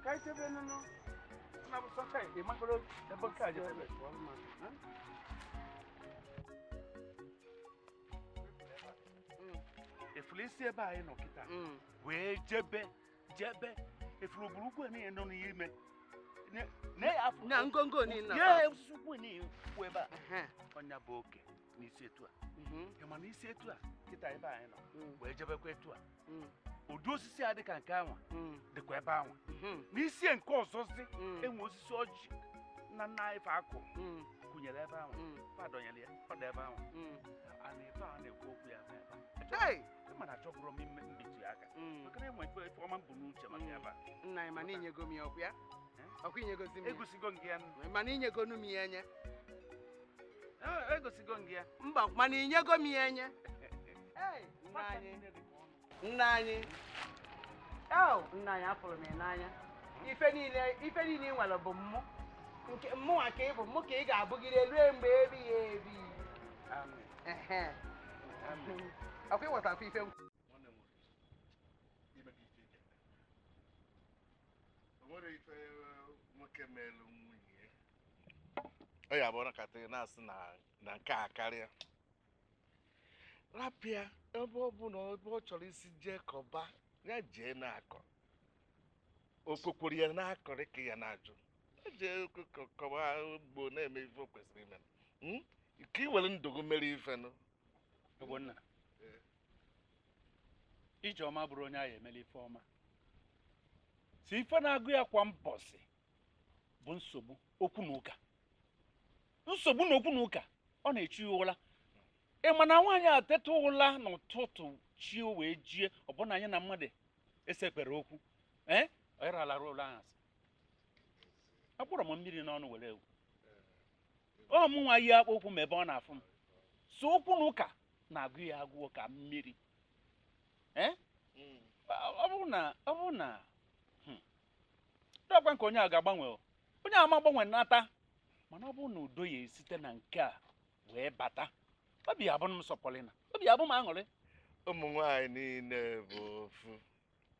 Ka anyị chebe nụnụ. Na bụ sọka ị magoro ebe nke a jedebe. Efuru isi ebe anyị nọ kịta wee jebe jebe efuru gburugburu niile nọ n'ime na ngongo niile ya osisi niile kwụ ebe a ọnya bụ oke n'isi etu a ị ma na isi etu a kịta ebe anyị nọ wee jebekwa etu a ụdị osisi a dịka nke anwa dịkwa ebe anwa n'isi nke ọzọzi enwe osisi ọjị nna nna anyị fa akụ kụnyere ebe anwa fa dọnyere ya ọ dị ebe anwa a na-efe a na-ekwu okwu ya ebe a mana achọbụrụ m ime mbitu ya aka maka na enwe ife ọma mbụ n'uche maka ebe a nna anyị mana inyego m ya ọkwa ya ọkwa inyegozi m ya egosigo m gị ya mana inyegonu m ya anya egosigo m gị ya mba mana inyego m ya anya nna anyị nna anyị nna anyị afụrụ m n'anya ife niile ị nwere bụ mmụ nke mmụnwa ka ị bụ mmụ ka ị ga-abụgide ruo mgbe ebighị ebi. Amen. Ọkwa ịghọta afọ ife o nwere ife nwoke melụ nwunye ọ ya bụ nakata na-asị na nke a karịa rapịa ebe ọ bụ na ebe ọ chọrọ isi jee kọba ya jee na-akọ okwekwere ya na-akọrị ka ya na-ajụ jee kọba ugbo na-eme ife o kwesịrị ime ka i were ndụ gị mere ife nụ. Ogbonna, Ijeọma bụrụ onye ahụ emela ife ọma si ife na-agụ ya kwa mbọsị bụ nsogbu okwu na ụka nsogbu na okwu na ụka ọ na-echi ya ụra ị ma na nwaanyị a teta ụra n'ụtụtụ chi wee jie ọbụna anyị na mmadụ esekpere okwu ee ọ ịralara ụlọ ahụ asị akpọrọ m mmiri n'ọnụ were egwu ọ mụ nwa yi akpụ ụkwụ ma ebe ọ na-afụ m so okwu na ụka na-agụ ya agụụ ka mmiri ee ọ bụrụ na dọkwa nke onye a ga-agbanwe onye ama agbanwe nata mana ọ bụrụ na udo ya esite na nke a wee bata obi abụ m sọpọlịna obi abụ m aṅụrị. Ụmụ nwaanyị niile bụ ofu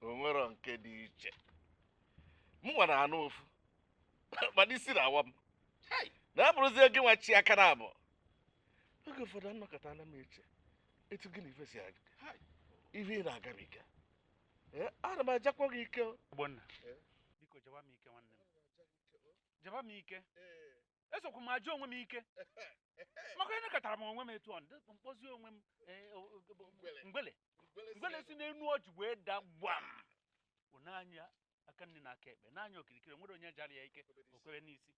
onwero nke dị iche m nwere anụ ofu mana isi na-awa m na-abụrụzie gị nwa chi aka na abụọ oge ụfọdụ nnọkọta ana m eche etu gị na ife si aga ihe ị na-agabiga ana m ajakwa gị ike. Ogbonna, biko jewa m ike nwanne m jewa m ike esokwu m ajụ onwe m ike maka onye katara m onwe m etu ọ mkpọzi onwe m mgbele mgbele si n'enu ọjị wee daa gbam n'anya aka nne na aka ekpe n'anya okirikiri nwere onye jara ya ike o kwere n'isi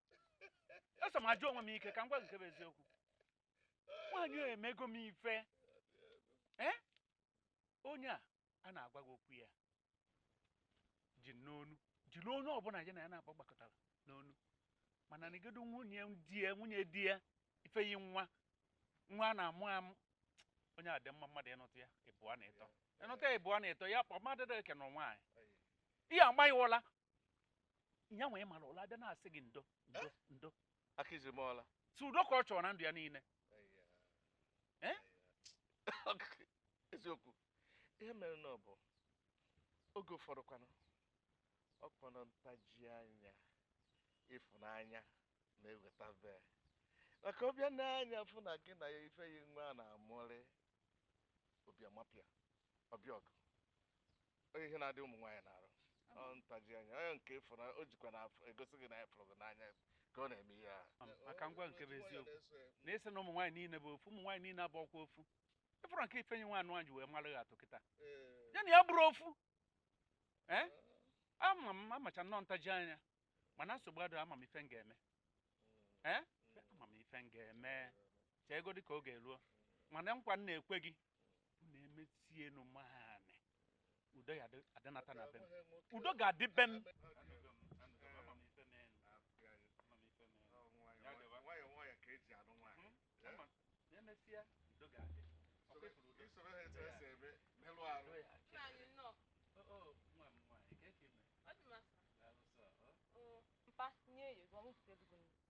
eso m ajụ onwe m ike ka m gwa gị nke bụ eziokwu nwaanyị a emego m ife onye a na-agwa gị okwu ya ji n'onu jiri onye ọbụla ya na ya na-akpọ gbakọtara n'onu mana negodo nwunye di ya ifeyi nwa nwa a na-amụ amụ onye a dị mma mmadụ ịnụta ya ịbụọ na ịtọ ịnụta ya ịbụọ na ịtọ ya kpọ mmadụ dị eke na nwaanyị ihe amaghị ụla ya nwee mara ụla bịa na-asị gị ndo ndo ndo si udo ka ọ chọrọ na ndụ ya niile. Eziokwu ihe mere na ọ bụ oge ụfọdụ kwanụ ọkpọrọ ntaji anya ịfụnanya na-eweta bee maka ọbịa n'anya fụ na gị na ya ife yi nwa na-amụrị obi amapịa ọbịa ọgụ onye ihe na-adị ụmụ nwaanyị na-arụ ọ ntaji anya onye nke ịfụnanya o jikwa na egosi gị na ya fụrụ gị n'anya ka ọ na-eme ihe ahụ. Maka ngwa nke bụ eziokwu na ịsị na ụmụ nwaanyị niile bụ ofu ụmụ nwaanyị niile abụ ọkwa ofu ịfụrụ nke ifenyi nwa anụ ji wee mara ya atụ kịta ya na ya bụrụ ofu ama m amacha nnọọ ntaji anya mana nsogbu adịghị ama m ife m ga-eme ama m ife m ga-eme chee ego dị ka oge eruo mana nkwa m na-ekwe gị na-emesie enu maanị udo ya adịnata na be m udo ga-adị be m.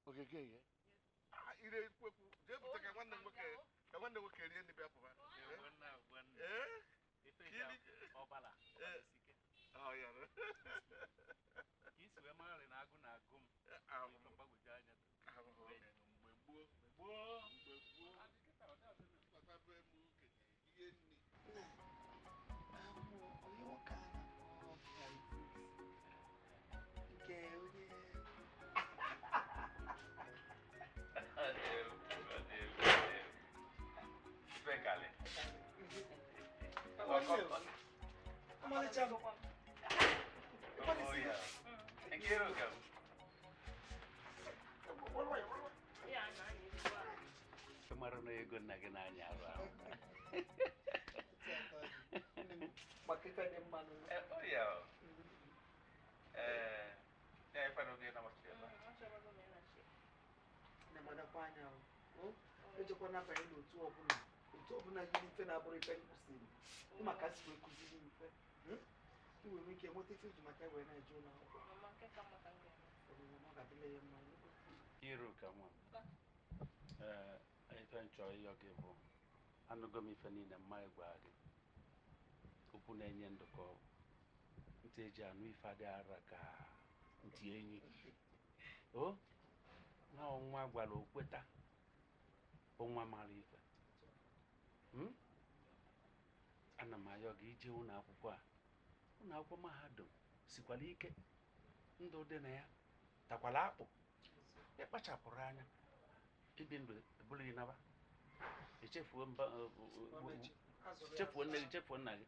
Ogige ya ire ekwu jee bute ka nwanne nwoke rie nri bịa pụba. Nkiruka. Mara na ego nna gị n'anya arụ ahụ. Maka ife dị mma nụ. Ọ ya. Ee, ya ife na oge na-amachi ebe. Na-amadakwa anya o. Ejekwana banye n'otu ọbụla. Otu ọbụla yiri ife na-abụrụ ife nkwụsịrị. Maka si wee kụziri ife. I nwere ike nweta ife iji maka wee na-eje ụlọ akwụkwọ. Ọ ga-adịla ya mma. Nkiruka nwa m. Ee, ife nchọ ịyọ gị bụ anụgo m ife niile mma gwa gị. Okwu na-enye ndụ ka ọ bụ. Ntị eji anụ ife adịghị ara ka ntị enyi. O na ọnwa gwara okweta bụ nwa mara ife. Ana m ayọ gị ije ụlọ akwụkwọ a. Ụlọ akwụkwọ mahadum sikwara ike, ndụ dị na ya takwara akpụ. Ịkpachapụrụ anya ibi ndụ eburu gị naba, echefuo mba, chefuo nne gị, chefuo nna gị.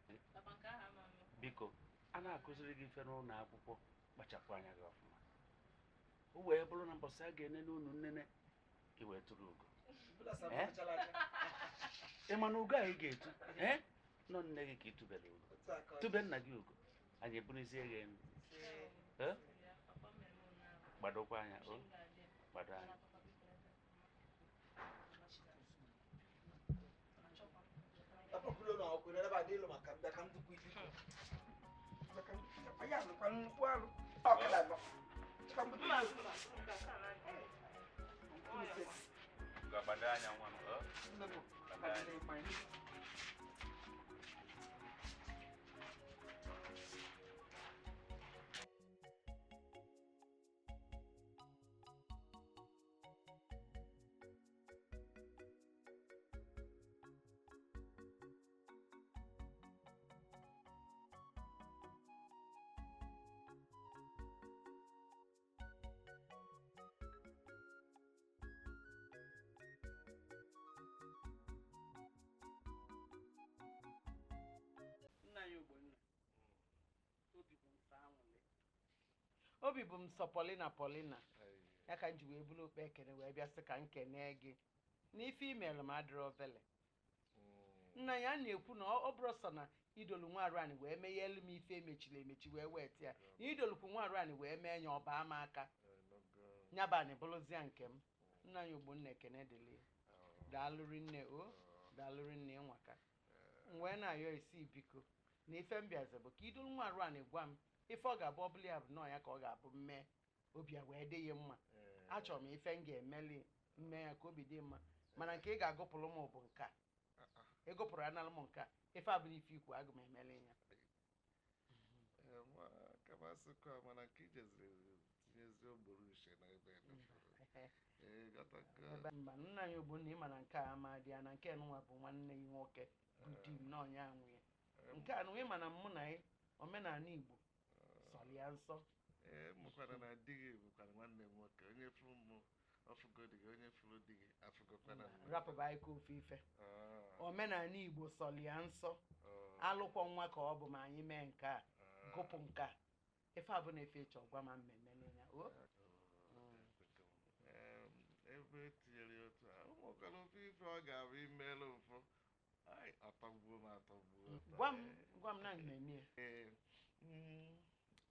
Biko, a na-akụziri gị ife n'ụlọ akwụkwọ, kpachapụ anya gị ọfụma. O wee bụrụ na mbọsị a ga-enene unu nnene, i wee tụrụ ugo. Ị ma na ugo a ị ga-etu nọ nne gị ka ị tụbere ugo, tụbe nna gị ugo, anyị eburuzie gị elu. Gbadokwa anya, o gbado anya. Gbado anya nwa m. Gbado anya. Obi bụ m sọ Paulina Paulina ya ka m ji wee bụrụ okpe ekene wee bịa sị ka m kenee gị n'ife imeelụ m adịrọ obele. Nna ya na-ekwu na ọ bụrụ sọ na idolu nwa arụ anyị wee mee elu m ife emechiri emechi wee weta ya, na idolukwu nwa arụ anyị wee mee ya ọba ama aka nyaba anyị bụrụzia nke m. Nna ya Ogbonna, ekene dịrị. Daalụrị nne o, daalụrị nne nwaka. M wee na-ayọ isi biko na ife mbịazi bụ ka idolu nwa arụ anyị gwa m ife ọ ga-abụ ọbụla ya bụ nọọ ya ka ọ ga-abụ mmee obi ya wee dị ya mma. Achọrọ m ife m ga-emeli mme ya ka obi dị mma, mana nke ị ga-agụpụrụ m bụ nke a. Ịgụpụrụ ya nalụ m nke a, ife abụla ife ikwu agụ m emeli ya. Mba, nna ya Ogbonna, ịma na nke a ama dị ya na nke nwa bụ nwanne ya nwoke bụ di m na ọnya anwụ ya. Nke a nụ ịma na mụ na ya omenala Igbo sọrọ ya nsọ. Ee, mụkwara na di gị bụkwara nwanne m nwoke, onye fụrụ m ọfụgo di gị, onye fụrụ di gị afụgokwana m. Rapụba anyị ka ofe ife. Omenala Igbo sọrọ ya nsọ. Alụkwọ nwa ka ọ bụ ma anyị mee nke a, gụpụ nke a. Ife a bụ na efe ịchọ gwa ma mmemme n'anya. O ebe etinyere ya otu a, ụmụkwara ofe ife ọ ga-abụ imeela ụfụ. Atọgbuo m atọgbuo. Gwa m na mmemme ya. Ee,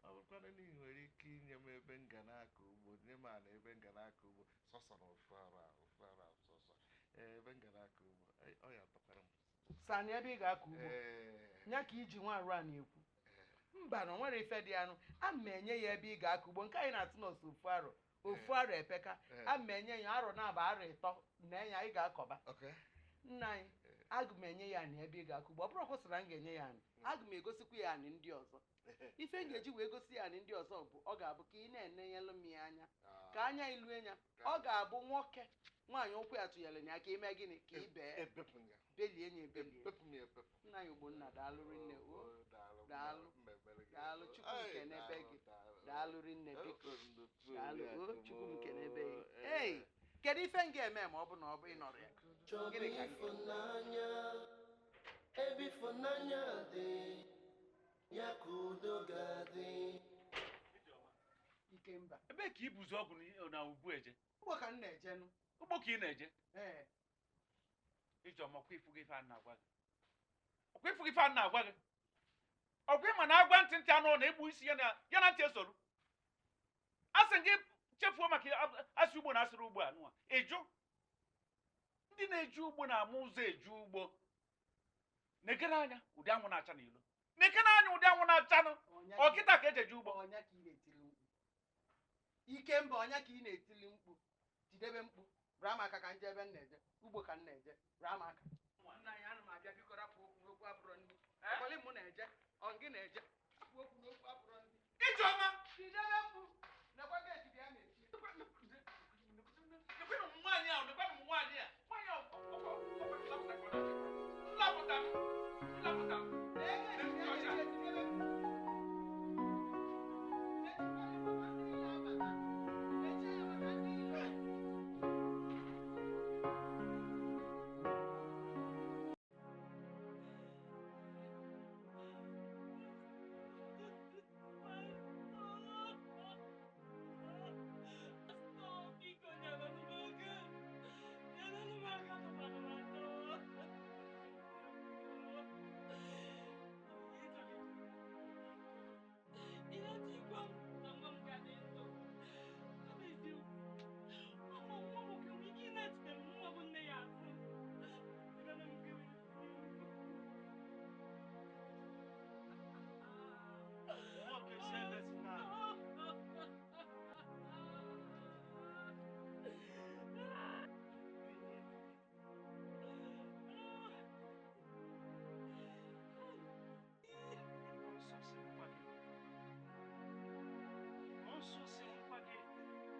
ọ bụrụkwana na ị nwere ike inye m ebe m ga na-akọ ugbo, nye m ala ebe m ga na-akọ ugbo sọsọ na ofu arụ ofu arụ sọsọ ebe m ga na-akọ ugbo, ọ ya atọkwara m. Sani ebe ị ga-akọ ugbo nya ka iji nwa arụ a na-ekwu. Mba, na o nwere ife dị anụ a ma enye ya ebe ị ga-akọ ugbo nke anyị na-atụ n'ọsọ ofu arụ ofu arụ epeka a ma enye ya arọ na-aba arọ ịtọ na enye anyị ga-akọba. Nna anyị agụ m enye ya anị ebe ị ga-akọ ugbo. Ọ bụrụ kwụsịrị na m ga-enye ya anị, agụ m egosikwa ya anị ndị ọzọ. Ife m ga-eji wee gosi ya anị ndị ọzọ bụ ọ ga-abụ ka ị na-enenyelụ m ya anya, ka anya ilue ya. Ọ ga-abụ nwoke nwaanyị ụkwụ ya tụnyere ya ka ime gịnị ka ị bee belie ya ebelie. Nna ya Ogbonna, daalụ rinne o, daalụ daalụ, Chukwu nke n'ebe gị, daalụ rinne biko, daalụ o, Chukwu nke n'ebe gị. Ei, kedu ife m ga-eme ma ọ bụ na ọ bụ ịnọrọ ya? Gịnị ka m ga-eme? Ebe ịfụnanya dị, ya ka udo ga-adị. Ebee ka ibuzi ọgwụ na ubu eje? Ugbo ka m na-eje nụ. Ugbo ka ị na-eje? Ee. Ijeọma, ọkwa ifugo ife a na-agwa gị. Ọkwa ifugo ife a na-agwa gị. Ọkwa ịma na agwa ntị ntị anụ na-egbu isi ya na ntị esoro. A sị gị chefuo maka asị ugbo na asịrị ugbo a nụwa. Ịjụ. Ndị na-eji ugbo na-ama ụzọ eju ugbo. Nekene anya ụdị anwụ na-acha n'ilo. Nekene anya ụdị anwụ na-achanụ. Ọkịta ka eji eje ugbo. Ọnya ka ị na-etili mkpu. Ikemba, ọnya ka ị na-etili mkpu. Jidebe mkpu. Braa m aka ka m jee ebe m na-eje. Ugbo ka m na-eje. Braa m aka. Nna anyị, ana m abịa, biko rapụ okwu n'okwu abụrọ nri. Ọkwali mụ na-eje. Ọ gị na-eje. Rapụ okwu n'okwu abụrọ nri. Ijeọma! Jidebe mkpu. Nekwa geeti bịa mechie. Nekwenụ m nwaanyị ahụ, nekwenụ m nwaanyị a. Nwaanyị ahụ, nlapụta m. Nlapụta m. Lee geeti bịa mechie, jidebe mkpu. Mechie ya maka ndị iro.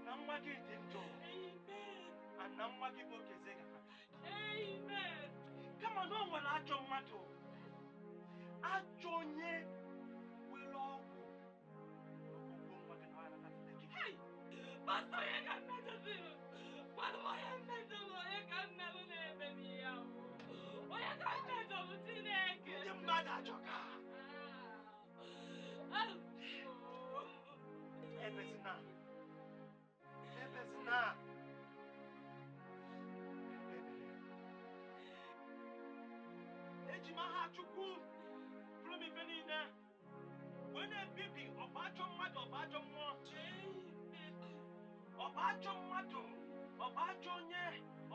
Na nwa gị dị ndụ, na nwa gị bụ Okezie ga-abata. Kama na o nwere ajọ mmadụ, ajọ onye were ọgwụ ọgwụ nwa gị na ọ ya nata gị. Ndị mmadụ ajọka. Ebezina. Ebezina. Eji m aha Chukwu pụrụ m ife niile wee na-ebibi ọba ajọ mmadụ, ọba ajọ mmụọ, ọba ajọ mmadụ, ọba ajọ onye,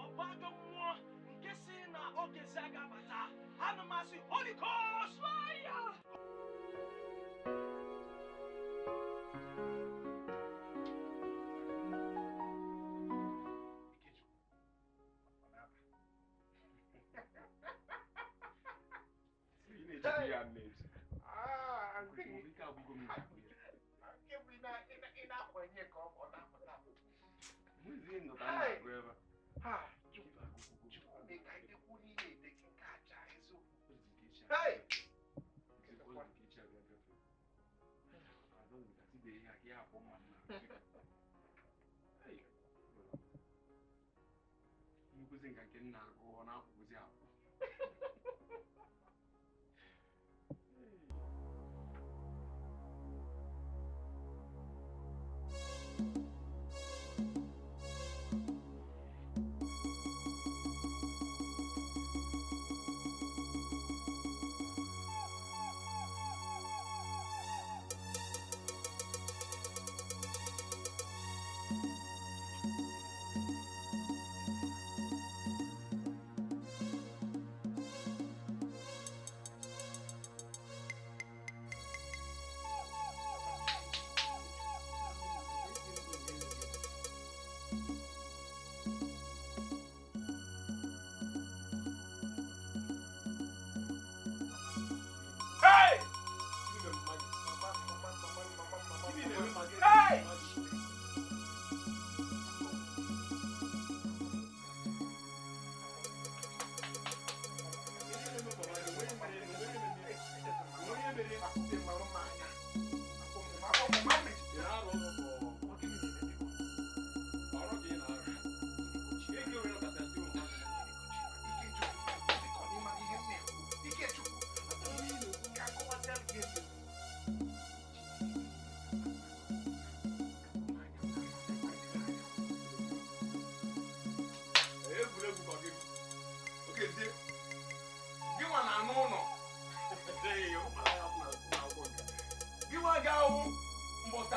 ọba ajọ mmụọ nke si na Okezie ga-abata. Ana m asị Holy Ghost fire!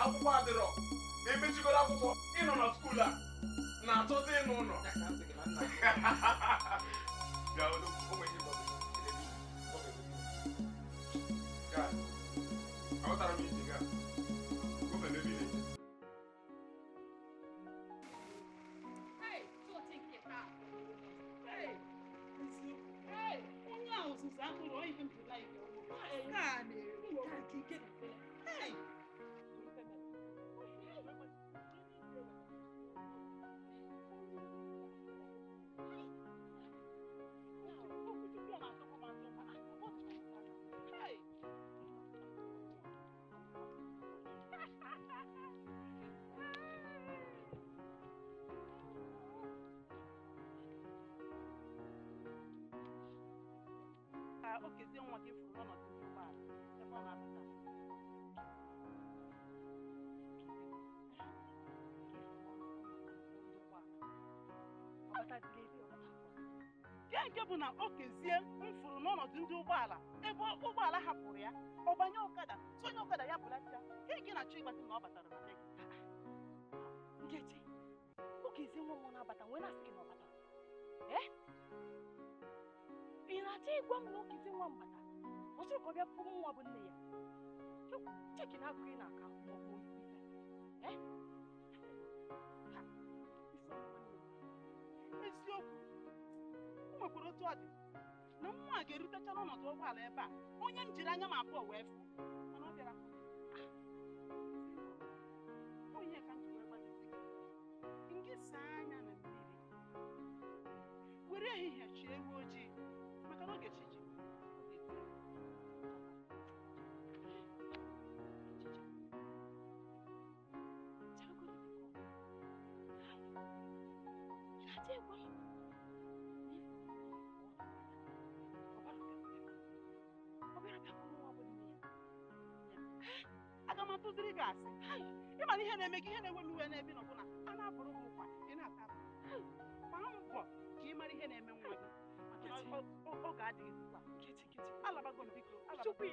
Akwụkwọ adịrọ emechigoro akwụkwọ ịnọ na skuul a na-achọzi ịnụ ụlọ. Bịa onwe ihe aghọtara m ije ga gọvanọ ebe ị na-eje. Okezie nwa gị furu n'ọnọdụ ndị ụgbọala ebe ọ na-abata. Nke nke bụ na Okezie m furu n'ọnọdụ ndị ụgbọala ebe ụgbọala hapụrụ ya, ọ banye ọkada, tụ onye ọkada ya bụlata ya. Nke nke na-achọ ịgbatị na ọ batara na be gị. Nkechi, Okezie nwa m na-abata nwee na-asị gị na ọ batara. Ị na-achọ ịgwa m na Okezie nwa m batara ọ sịrị ka ọ bịa fụ nwa bụ nne ya. Cheki na akụkọ ị na-aka ma ọ bụ ife. Eziokwu, o nwekwara otu ọ dị na nwa a ga-erutecha n'ọnọdụ ụgbọala ebe a onye m jiri anya m abụọ wee fụ, mana ọ bịara onye ka m ji wee gbazisi gị ngị saa anya na mmiri were ehihie chie ewu ojii maka na oge chi ji. Aga m atụziri gị asị ịmara ihe na-eme gị, ihe na-ewe m iwe n'ebe nọ bụ na a na-abụrụ gị ụkwa ị na-ata gbaa mbọ ka ị mara ihe na-eme nwa gị maka na oge adịghị ugbu a. Alabago m biko, alabago m.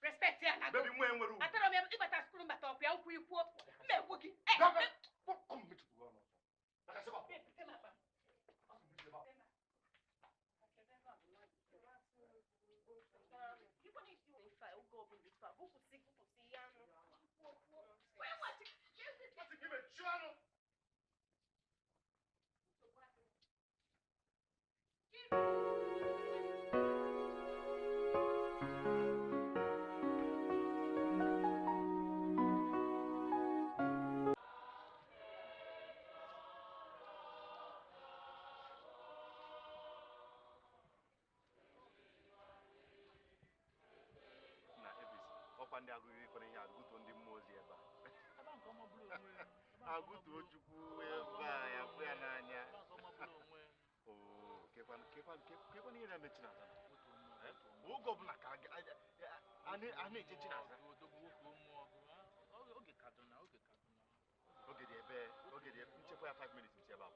Respect ya na Baby, nwe nwere ugwu. Atara m ịbata skulu mbata ọpịa ụkwụ ikwuo mmegbu gị. Ndị agụghị ikwere ihe agụtụ ndị mmụọ ozi ebe a agụtụ Chukwu ebe a ya fụ ya n'anya. Kekwana ihe na-eme Chinaza oge ọbụla ka a na-eche Chinaza oge dị ebe oge dị nchekwa ya 5 minutes nche ebe a.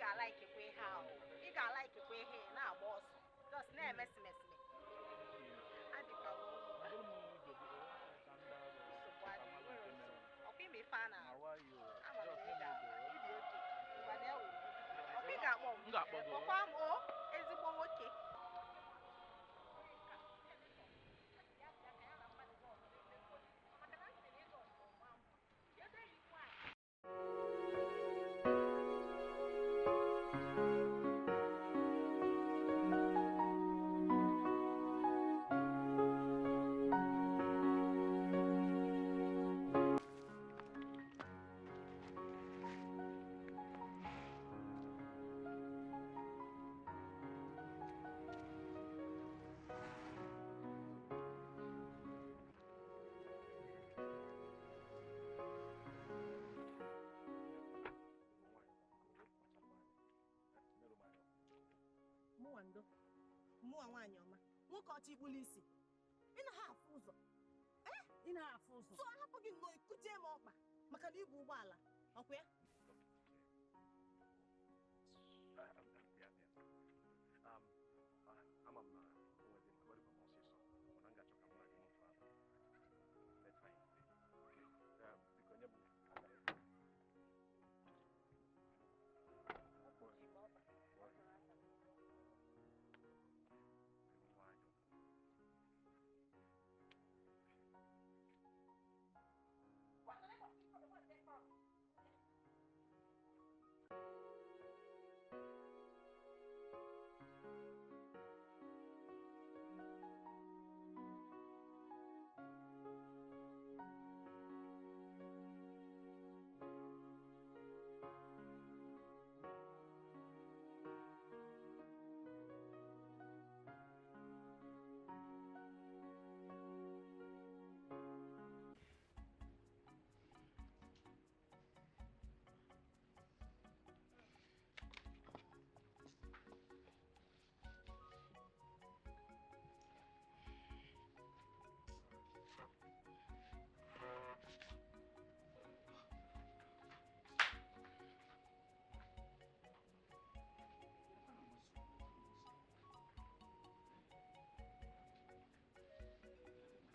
Ga-alaikekwa ihe ahụ. Ị ga-alaikekwa ihe ị na-agba ọsọ. Just na-eme simesime. Adịkwa m nsogbu adịghị, nwere nsogbu. Ọkwa ime ife a na-arụ. Ama m na ị ga-ama. Ị dị oke. Ngwa na ewu. Ọkwa ị ga-akpọ m. M ga-akpọ gị. Kpọkwa m o, ezigbo nwoke. Mụnwa ndo, mụnwa nwaanyị ọma, nwoke ọcha ikpulu isi. Ị naghị afụ ụzọ. Ị naghị afụ ụzọ. So ahapụ gị nnọọ ikuje m ọkpa maka na ibu ụgbọala. Ọkwa ya? Ama m na onwe dị mkpa, ọ dịkwa m ọsịsọ, mana m ga-achọ ka mụ na gị nọtụ ala. Let's find a day. Okay. Biko nye m akara ekwentị.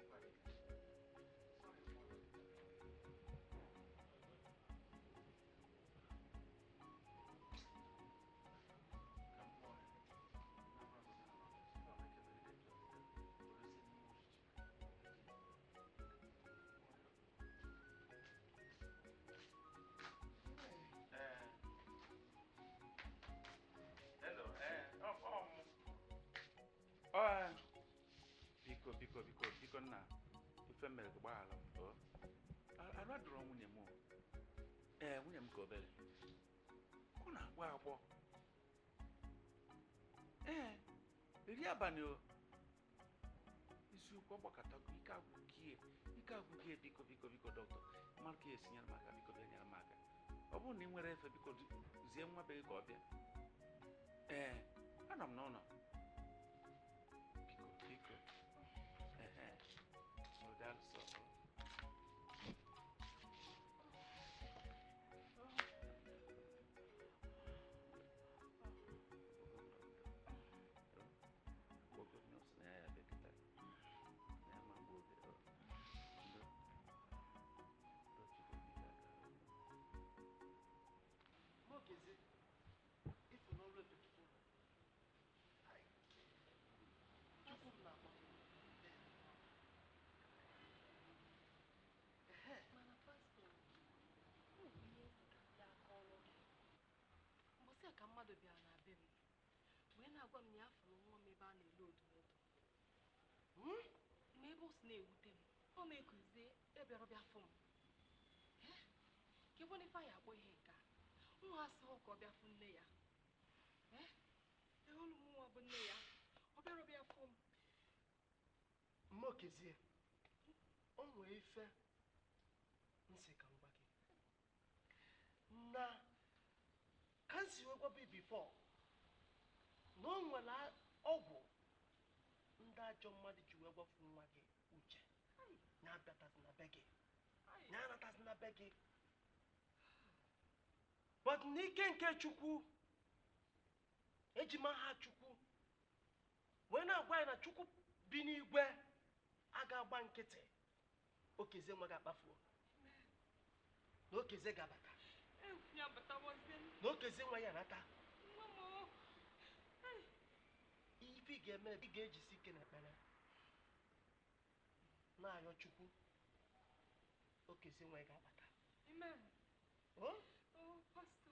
Kpọọ ya. Nwayọọ. Hello, biko biko biko biko nna, ife mere gị gbaghara m o. Arụ adịrọ nwunye m o. Ee, nwunye m ka obere. Ọ na-agbọ agbọ. Ee, eri abalị o. Isiokwu ọ gbakọtago ike agwụgie, ike agwụgie. Biko biko biko dọkịta, mmadụ ka esi nyere m aka, biko bịa nyere m aka. Ọ bụrụ na ị nwere efe, biko zie nwa be gị ka ọ bịa. Ee, anọ m n'ụlọ. Biko biko. Ehe. Ọ daalụ sọ. N'ogezi, ịfụ n'ọrụ ebe Chukwu nọ. Ai, Chukwu m na-akpọ gị. Ehe. Mana pastọ, o nwere ihe nsị ka m bịa kọọrọ gị. Mbọsị a ka mmadụ bịara na be m wee na-agwa m na ya fụrụ nwa m ebe a na-ele odu moto. Ma ebe o si na-ewute m, ọ na-ekuzie ebịara bịa fụ m. Ka ebe ife anyị akpọ ihe nke a, nwa asị ọ ka ọ bịa fụ nne ya. Olu m nwa bụ nne ya, ọ bịara bịa fụ m. Mma Okezie, o nwee ife nsị ka m gwa gị na ka m si wee gwa gị before na o nwere ọgwụ ndị ajọ mmadụ ji wee gwafu nwa gị uche na abịatazi na be gị, na anatazi na be gị, but n'ike nke Chukwu Eji m aha Chukwu wee na-agwa anyị na Chukwu bi n'igwe a ga-agba nkịtị Okezie nwa ga-akpafuo na Okezie ga-abata na Okezie nwa ya nata. Ife ị ga-eme, ị ga-ejisi ike n'ekpere na-ayọ Chukwu Okezie nwa ya ga-abata. Oh? Oh, Pastor.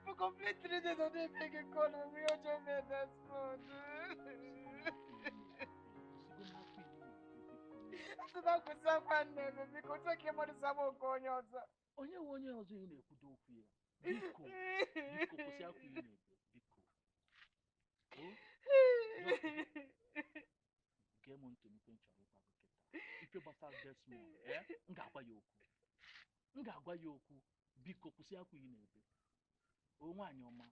For complete 3 days, I didn't make a call on me. I just made that phone. Onye onye ọzọ ị na-ekwudo okwu ya, biko biko kwụsị akwa ị na-ebe, biko. Gee m ntị n'ife m chọrọ ịgwa gị kịta. Ife gbasara Desmond, m ga-agwa ya okwu. M ga-agwa ya okwu, biko kwụsị akwa ị na-ebe. O nwaanyị ọma.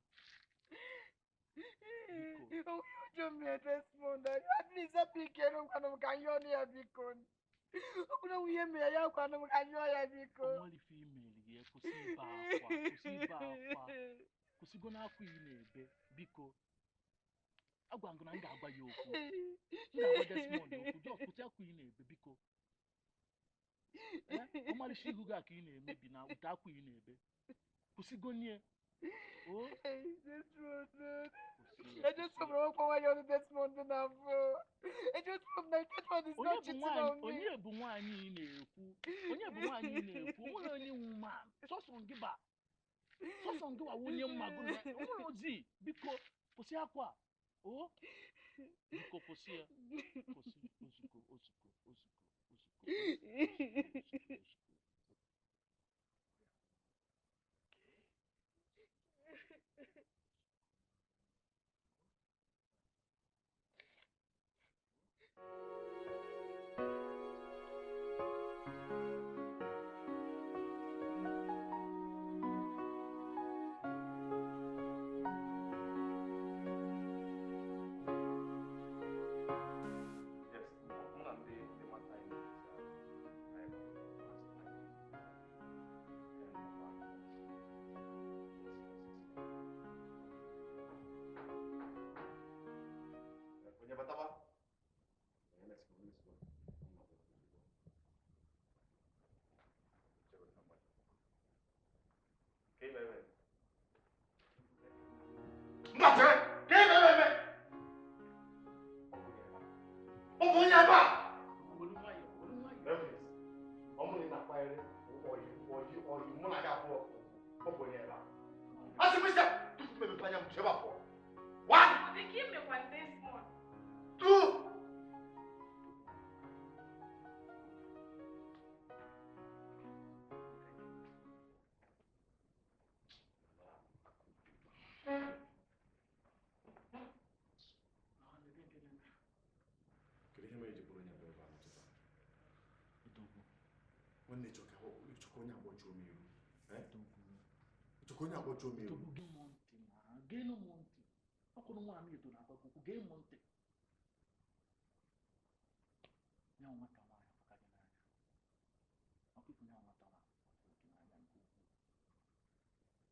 Biko. Desmond, at least ka nyụọ ya biko. Okwu na nwunye mere ya kwanụ m ka nyụọ ya biko. O nwere ife imeri ya, kwụsị ibe akwa, kwụsị ibe akwa. Kwụsịgo n'akwa ị na-ebe, biko. Agwa m gị na m ga-agwa ya okwu. M ga-agwa Desmond okwu, just kwụsị akwa ị na-ebe, biko. Ọmarịcha ihu gị a ka ị na-emebi na ụta akwa ị na-ebe. Kwụsịgo nye. Oh, Desmond. I just hope na nwa Desmond na afọ. I just hope na Desmond is not cheating on me. Onye bụ nwaanyị ị na-ekwu? Onye bụ nwaanyị ị na-ekwu? Onwere onye nwe ma sọsọ gị ba. Sọsọ gị wa onye mma gụ na onwere ozi, biko kwụsị akwa. O biko kwụsị ya. Kwụsị ozugbo ozugbo ozugbo ozugbo.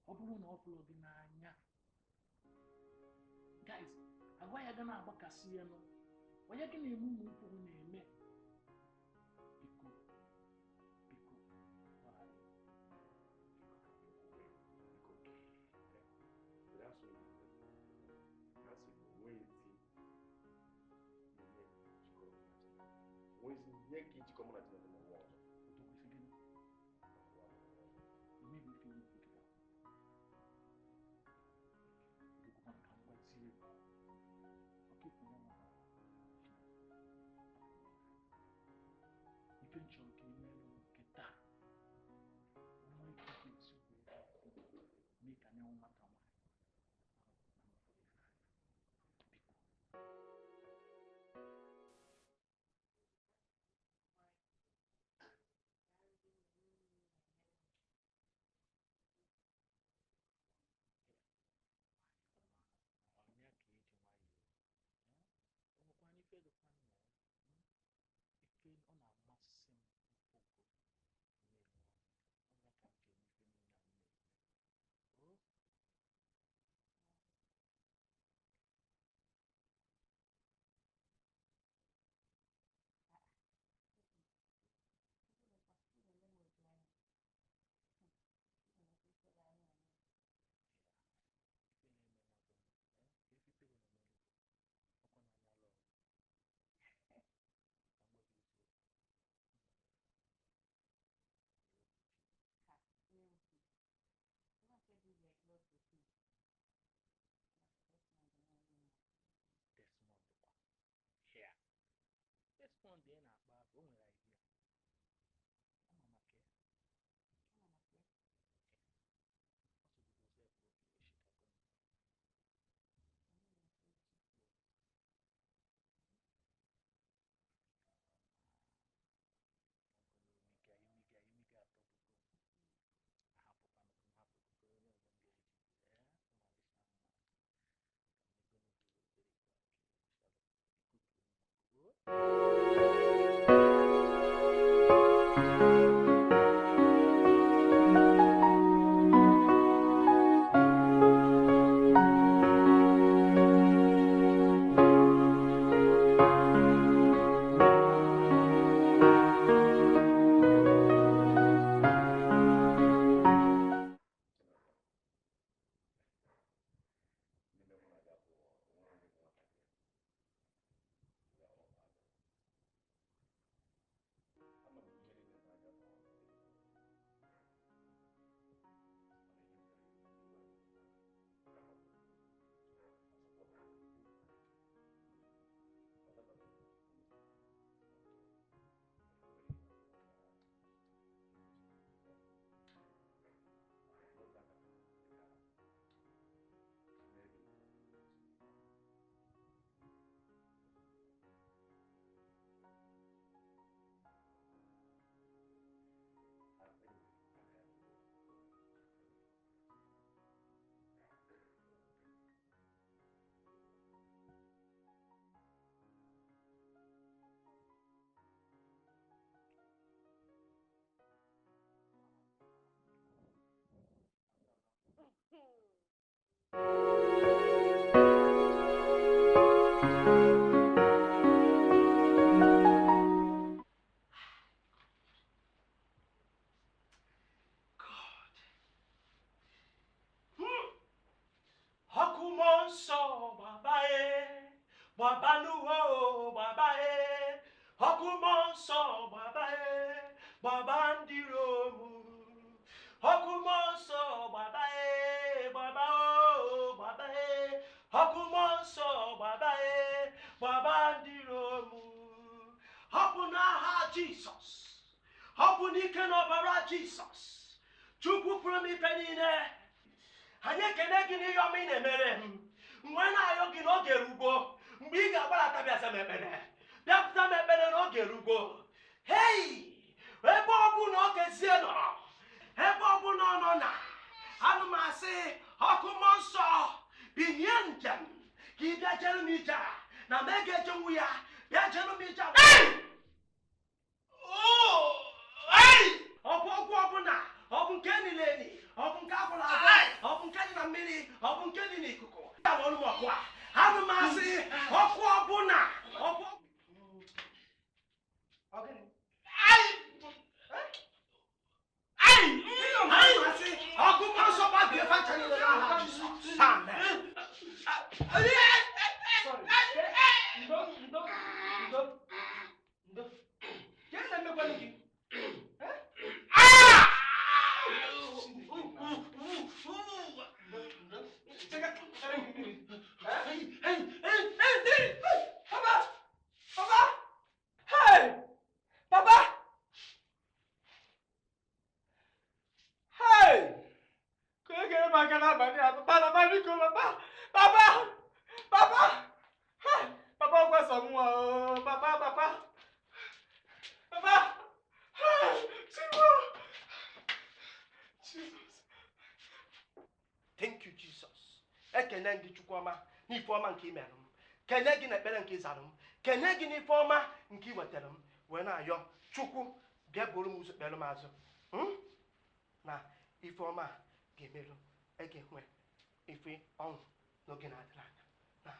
Ọ bụrụ na ọ fụrụ gị n'anya, guys, agwa ya ga na-agbakasị ya nụ, onye gị na-eme ụmụ mkpụrụ na-eme. Biko, biko, gbaghara. Ihe ka ijikọ mụ na Chineke n'ụwa ọzọ. Ife nchọrọ ka emeelu nke taa onwe ike ga-esi wee mee ka anyanwụ nwata nwaanyị. Desmond ị na-akpa afọ, o nwere idea. Ama maka ya. Papa, papa, biko, papa. Papa! Papa! Papa, ọkwa sọ mụnwa o. Papa, papa. Papa! Chibo! Jesus. Thank you, Jesus. Ekene gị Chukwuoma n'ife ọma nke ị mere m. Kene gị na ekpere nke ị zara m. Kene gị n'ife ọma nke ị wetara m. Wee na-ayọ Chukwu bịa buru m ụzọ kpere m azụ. Na ife ọma ga-emerụ ege nwe ife ọnwụ n'oge na-adịrị anya. Na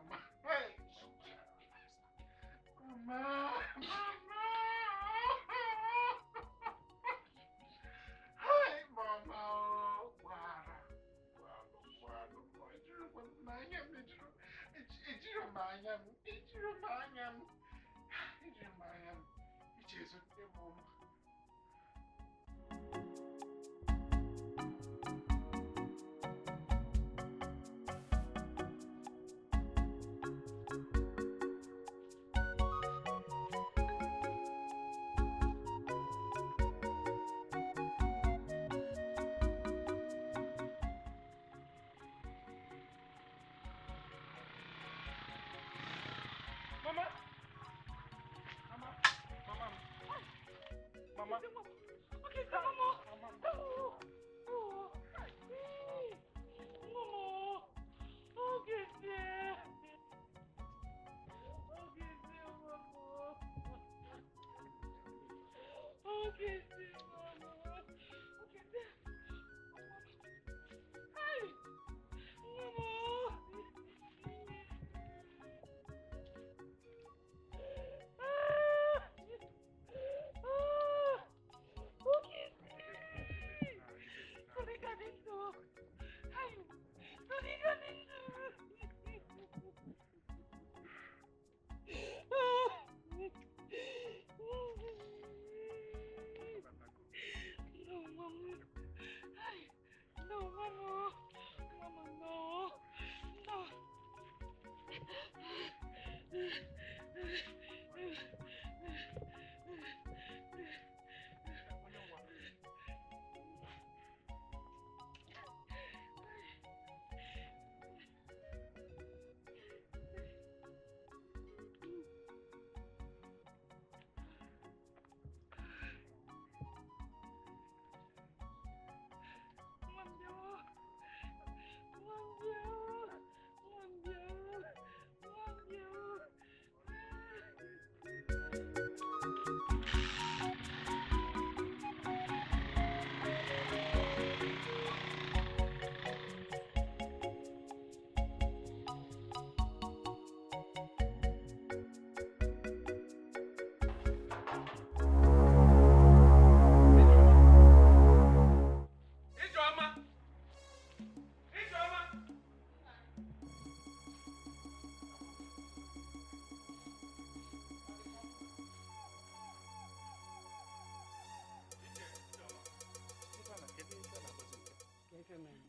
Jizọs Kraịst.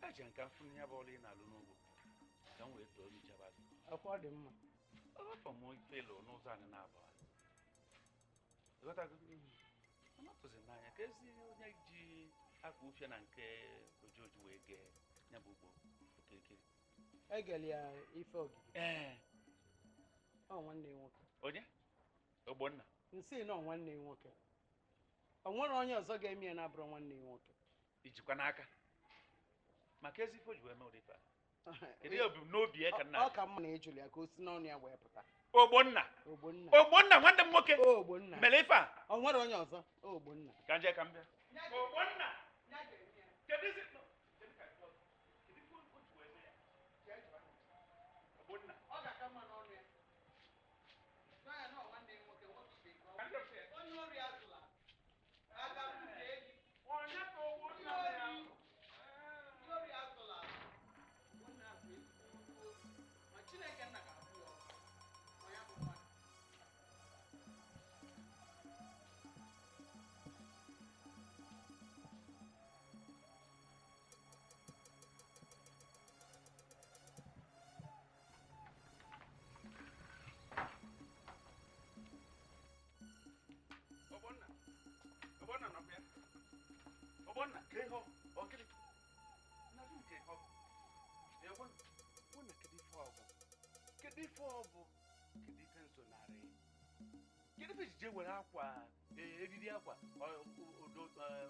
Aja nke afọ ya bụ ọlụ ị na-alụ n'ugbo ka m wee too gị chaba gị. Ọkwa ọ dị mma. Afọ m ife lụ n'ụzọ anyị na-abụ. Ịghọtago? Mana ọ tụzi n'anya ka ezi onye ji akwa ufie na nke ojoji wee gee ya bụ ugbo okirikiri. Egele ya ife ogige. Ee. Ọ nwanne ya nwoke. Onye? Ogbonna. Nsị na ọ nwanne ya nwoke. O nwere onye ọzọ ga-eme ya na-abụrụ nwanne ya nwoke. Ijikwa n'aka. Maka ezi ife o ji wee mee ụdị ife a. Kedu ihe ebumnobi ya ka nna Ọ ka mma na ejụrụ ya ka o si n'ọnụ ya wee pụta. Ogbonna. Ogbonna. Ogbonna nwanne m nwoke. Ogbonna. Mere ife a. O nwere onye ọzọ. Ogbonna. Ka nje ka m bịa. Ogbonna. Kedu isi kedu ka kedu ife o ji wee mee ya? Ogbonna. Ọ ga-aka mma n'ọnụ ya. Gwa ya na ọ nwanne ya nwoke, nwoke ibe ya. Ka nje fee. Onye ori azụla. Aka m nke enyi. Onye ka Ogbonna mere ahụ? Ndị ori azụla. Ogbonna bụ ezigbo ozi. Ma Chineke nna ga-abụ ya ọkụ. Ma ya bụ mmadụ. Ogbonna. Ogbonna nọkwa ya. Ogbonna, ka ihe ọ gịnị? Na gịnị ka ihe ọ bụ? Ee, Ogbonna, Ogbonna, kedu ife ọ bụ? Kedu ife ọ bụ? Kedu ife nsonarị? Kedu ife ejije were akwa eriri akwa odo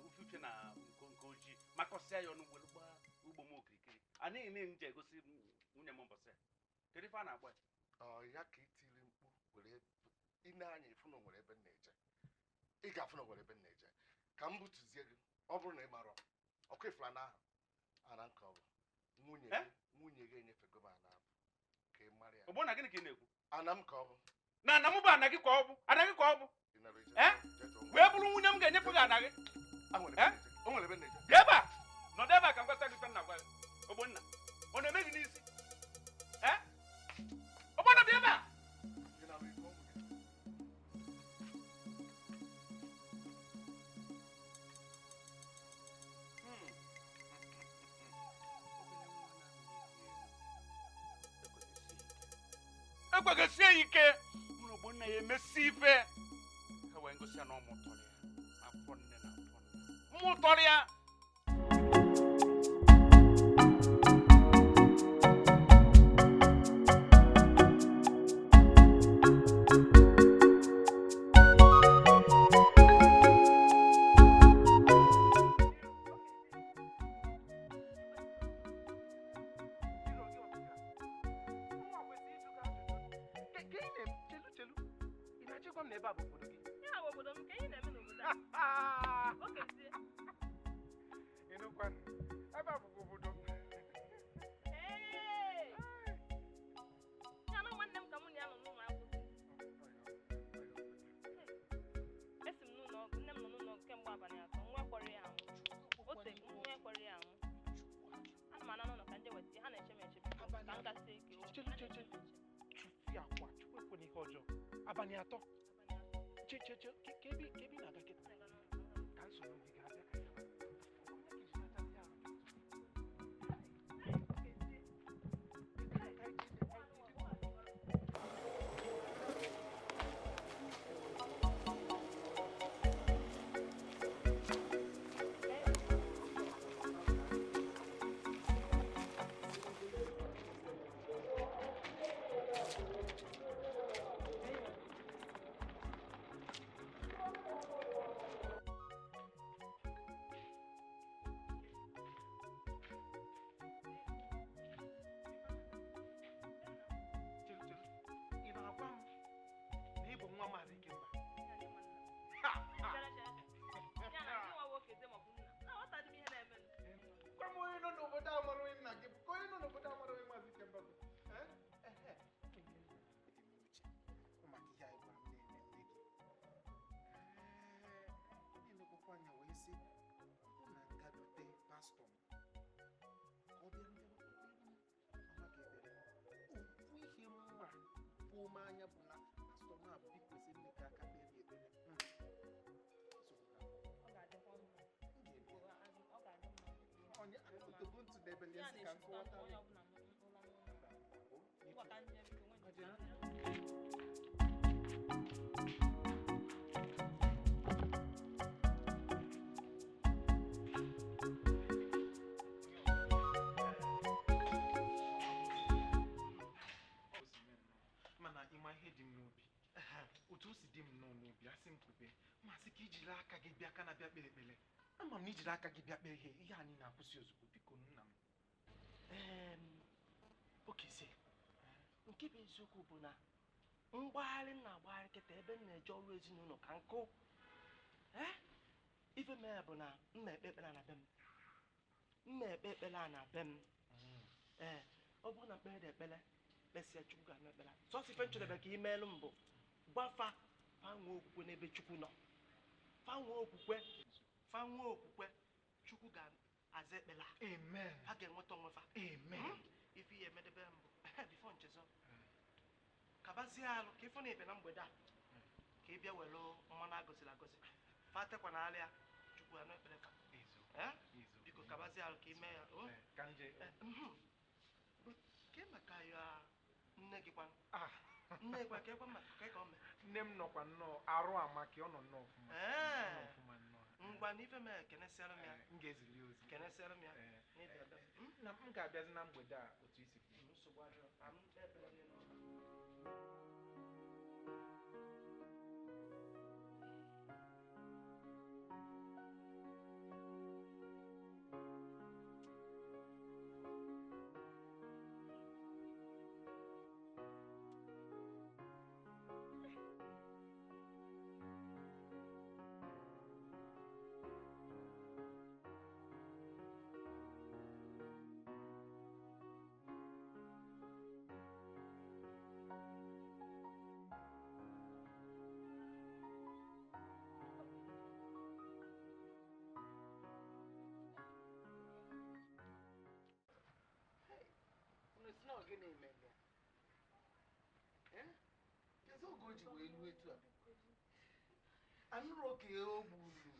ufife na nke ojii makọsịa ya ọnụ were gbaa ugbo m okirikiri? A na-eme nje egosi nwunye m mbọsị a. Kedu ife a na-agba ya? Ọ ya ka itiri mkpu were ine anya ịfụ na o nwere ebe m na-eje. Ị ga-afụ na o nwere ebe m na-eje. Ka m butuzie gị, ọ bụrụ na ị marọ, ọkụ ifula na ahụ ana nke ọ bụ nwunye gị nwunye gị enyefego m ana abụ ka ị mara ya. Ogbonna, gịnị ka ị na-ekwu? Ana m ka ọ bụ. Na ana m bụ ana gị ka ọ bụ. Ana gị ka ọ bụ. Ị nara ije Eh? jee chọọ Wee bụrụ nwunye m ga-enyefe gị ana gị. A nwere ebe m na-eje. O nwere ebe m na-eje. Bịa ebe a. Nọdụ ebe a ka m gwasa gị ife m na-agwa gị. Ogbonna, ọ na-eme gị n'isi? Eh? Ogbonna, bịa ebe a. Ị nara ike ụmụ gị. Ekweghịsie ike mụ na Ogbonna ya emesi ife ka wee ngosi ya na ọ mụtọrọ ya afọ nne na afọ nna mụtọrọ ya. Ya bụ obodo m, ka ihe na-eme n'obodo a. Okezie. Ebe a bụkwa obodo m. Ee! Ya na nwanne m ka mụ na ya nọ n'ụlọ akwụkwọ. Esi m n'ụlọ ọgwụ, nne m nọ n'ụlọ ọgwụ kemgbe abalị 3, nwa kwere ya anwụ. O te nwa kwere ya anwụ. Ana m ana n'ụlọ ka nje weta ya, ha na-eche m eche biko, ka m gasị ike. O, Chelu, ha chelu, na-eche m eche. Chufie akwa, Chukwu ekwela ihe ọjọọ. Abalị 3. Che, che, che, ka ebe ị na-aga kịta? Ka nsogbu gị ga-abịa ka ya. Onye ka iji nachasị arụ gị? Ihe dị m n'obi. Otu o si dị m nnọọ n'obi, asị m kwube, masị ka ijiri aka gị bịa ka na-abịa kpere ekpere. Ama m na ijiri aka gị bịa kpee ihe, ihe anyị na-akwụsị ozugbo, biko nna m. Okezie, nke bụ eziokwu bụ na mgbagharị m na-agbagharị kịta ebe m na-eje ọrụ ezinụlọ ka nkụ. Ife mere bụ na m na-ekpe ekpere na be m. M na-ekpe ekpere na be m. Ee, ọ bụrụ na mkpere dị ekpere, kpesịa Chukwu ga-anụ ekpere. Sọsọ ife nchọrọ ka imeelụ m bụ gbafa fa nwee okwukwe n'ebe Chukwu nọ. Fa nwee okwukwe, fa nwee okwukwe, Chukwu ga-aza ekpere a. Amen. Ha ga-enweta onwe fa. Amen. Ife ihe emedebe m bụ bifo nchezo. Kabazie alụ ka ịfụ na ebe na mgbede a ka ị bịa were mmanụ agọziri agọzi. Fa tekwa na alịa Chukwu anụ ekpere fa. Biko kabazie alụ ka ị mee ya. Ke maka ya nne gị kwanụ? Nne gwa ka ekwe maka ka ọ mee. Nne m nọkwa nnọọ arụ amaka, ọ nọ nnọọ ọfụma. Ngwa na ife mere kenesịara m ya. M ga-ezili ozi. Kenesịara m ya. N'ịbịa ebe m. Na m ga-abịazi na mgbede a otu isi kwuo. Nsogbu adịrọ. Ka m kpee ekpere n'elu ụlọ. Anụrụ ka o gburu,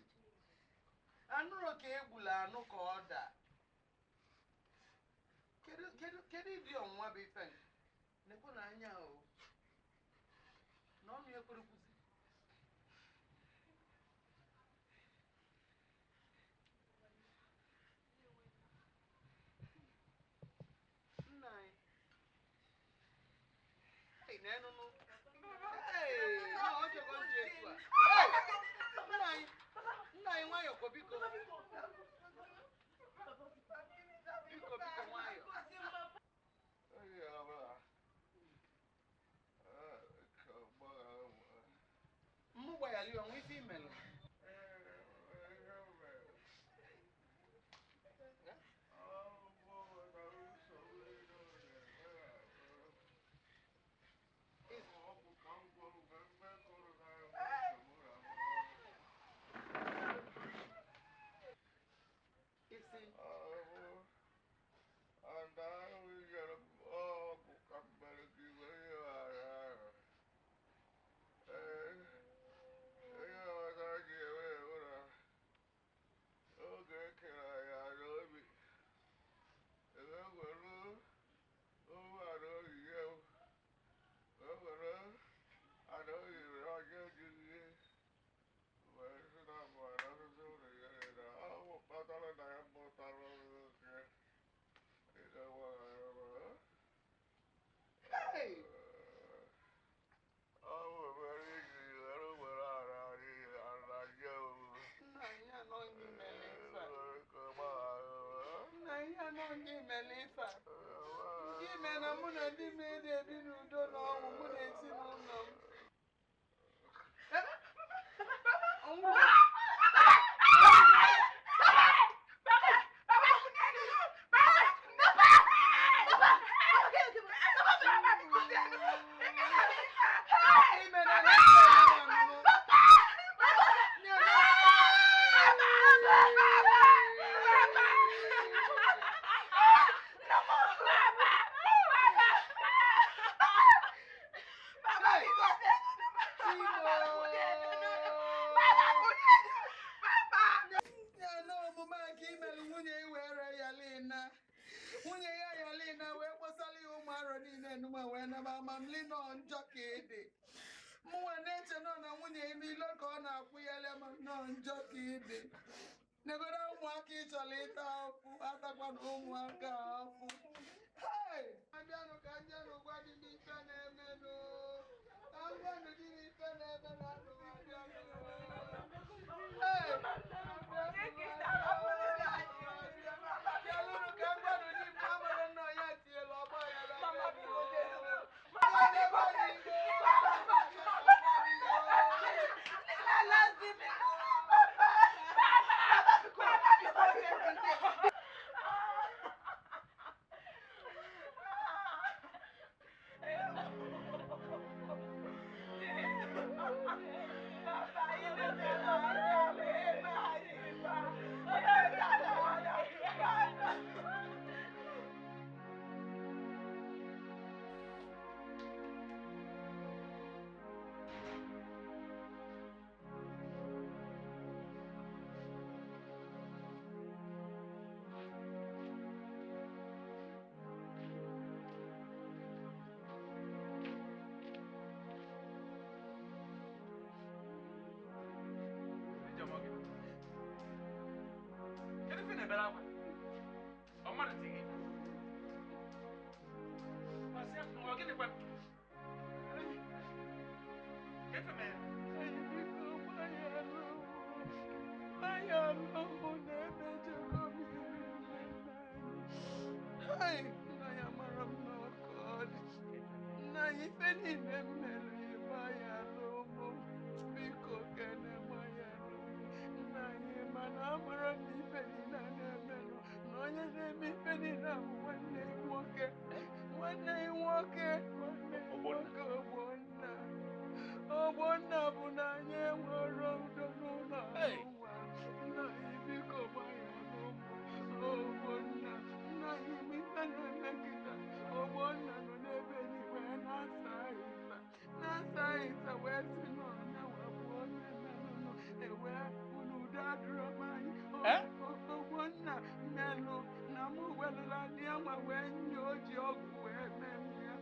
anụrụ ka egbula anụ ka ọ daa. Kedu ịdị ọnwụnwa bụ ife nekwe na anya o na ọnụ ekwere kwuzi. Nna anyị, hey, na-enụnụ. Hey, na ọ chọkọ nje etu a. Hey, nna anyị nwayọ kwa biko. Biko biko nwayọ. Mụ gbaghara ya ọnwa ife imelụ. Ime na mụ na ndị m ebi n'udo na ọnwụ mụ na ezinụlọ m. Negoro ụmụaka ịchọrọ ịta afụ atakwana ụmụaka afụ. Hey! Abịanụ ka njenụ gwa dị n'ife na-emenụ. Ogbonna bụ na anyị enwere udo n'ụlọ nwa. Nna anyị biko gbaghara ụmụ. Ogbonna, nna anyị ife na-eme kịta. Ogbonna nọ n'ebe niile na-asa ahịsa. Na-asa ahịsa wee sị na ọnya wee bụ onye merụnụ. Ewee bụ na udo adịrọ m anyị. Ogbonna melụ na mụ welụla ndị anwa wee nye o ji ọgwụ wee mee m ya.